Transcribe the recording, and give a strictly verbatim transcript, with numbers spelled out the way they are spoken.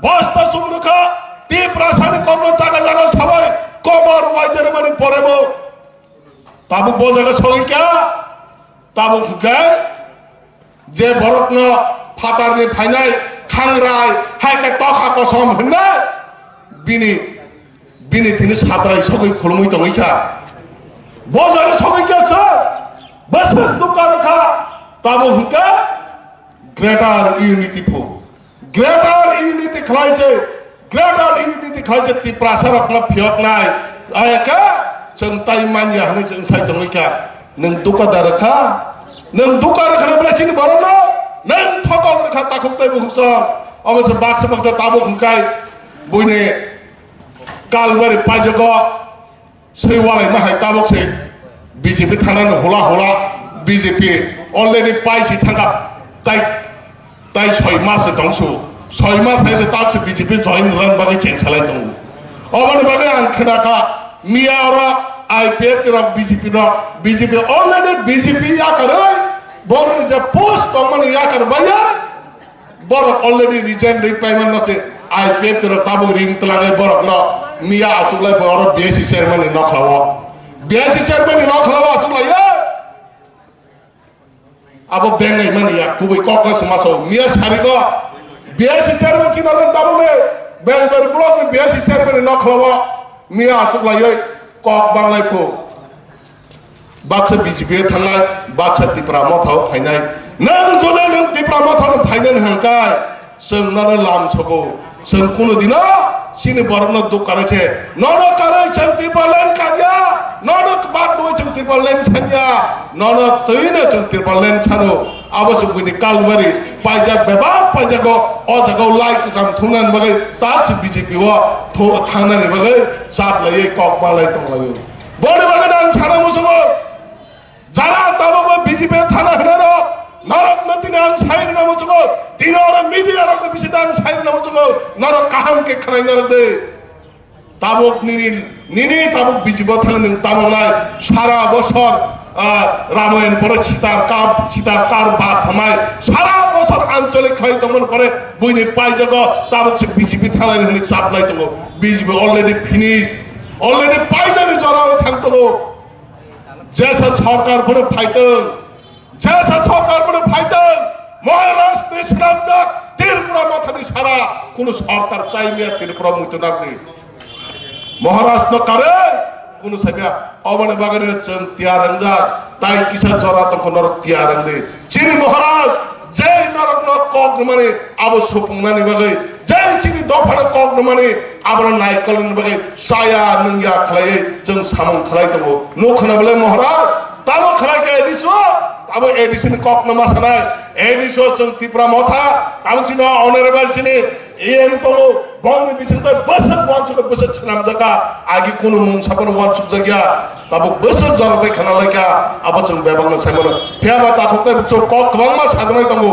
Bosta sumrwkha, Tiprasani kokno jaga jaga sabai komor waijak mani porebo. Tabuk bo jaga sogwi kha, tabuk hwnkhe je borokno phatarni phainai khangrai, hai khe tokha kosom hwnnai, bini, bini tini satrai sogwi khulumwi tongwi kha. Bo jaga sogwi kha chwng, bwswk dukha rwkha, tabuk hwnkhe Greater Unity phu. Greater Unity khlai se, Greater Unity khlai se Tiprasa rokno phiyoknai. Ayakhe chwng tai manya hwnwi chwng sai tongwi kha. Nwng dukha da rwkha? Nwng dukha rwkha na belai chini borokno? Nwng thokok rwkha takhuk tei bukhuk song. Omo se baksa baksa tabuk hwnkhai buini kalbari paijago. Swi walai ma hai tabuk se B J P thangnani hula hula B J P already paisi thangkha tai, tai soi mas se tongsu. Soi mas hai se tak se B J P join rwna bagwi cheng salai tongo. Oboni bagwi ang khna kha miya oro I P F T rok B J P rok B J P already B J P yakarwi borokni je post tongmani yakar baiya. Borok already resign rwi paimano se I P F T rok tabuk ring twlangwi borokno miya achuklai pho oro B S C chairman ni nokhlao. B S C chairman ni nokhlao achuklaio. Abo bengai mani ya kubui kokno se maso miya sarigo B S C chairman chini tabuk ni Belbari block ni B S C chairman ni nokhlao miya achuklaioi kok banglai pho. Baksa B J P o thangnai, baksa Tipra Motha o phainai. Nwng jodi nwng Tipra Motha no phainani hwnkhai, chwng nono lam sogo. Chwng kunu dino chini borokno duk kanai se. Nono karwi chwng Tipraland kanya, nono bad nwi chwng Tipraland sanya, nono twino chwng Tipraland sano. Abo se buini kalbari paijak bebak paijago, o jaga o lai kwcham thumnani bagwi tak se B J P o thu-, thangnani bagwi chap laiwi kok malai tonglaio. Boni bagwi ang sana muchungo, jara tabukbo B J P thana hwnarok, norokno tini ang sai rwna muchungo, tini oro media rokni bisingtwi ang sai rwna muchungo, norok kaham khe khwnai narwk di. Tabuk nini, nini tabuk B J P thang nwng tabuknai sara bosor, ah, Ramayan pore sitar kap, sitar kar bat hamai, sara bosor ancholik khai tongmani pore buini paijago tabuk se B J P thangnai hwnwi chaplai tongo. B J P already finish. Already painani jorao thang tongo. Jesa sorkar phano phaitwng, jesa sorkar phano phaitwng, Maharaj ni swnamjak Tripura Mothani sara kunu sorkar chaimaya Tripura muitu nangni. Maharaj no kare kunu saimaya, oboni bagwi chwng tiyar wngjak, tai kisa jora tongkho norok tiyar wngdi. Chini Maharaj je norokno kok rwmani abo supungnani bagwi, je chini dophano kok rwmani abono naikolni bagwi chaya nungya khlaiwi chwng samung khlai tongo. Nuk khna bwle Maharaj, tamo khlai khe A D C o, abo A D C ni kokno ma sanai. A D C o chwng Tipra Motha, tamo chini honorable chini E M tongo, bongni bisingtwi bwswk uansukha, bwswk swnamjakha, agi kunu mungsa phano uansukjakya. Tabuk bwswk jora tei khna laikha, abo chwng bebakno sai mano. Phiya ba takhuk tei buchuk kok kwbangma sajaknai tongo.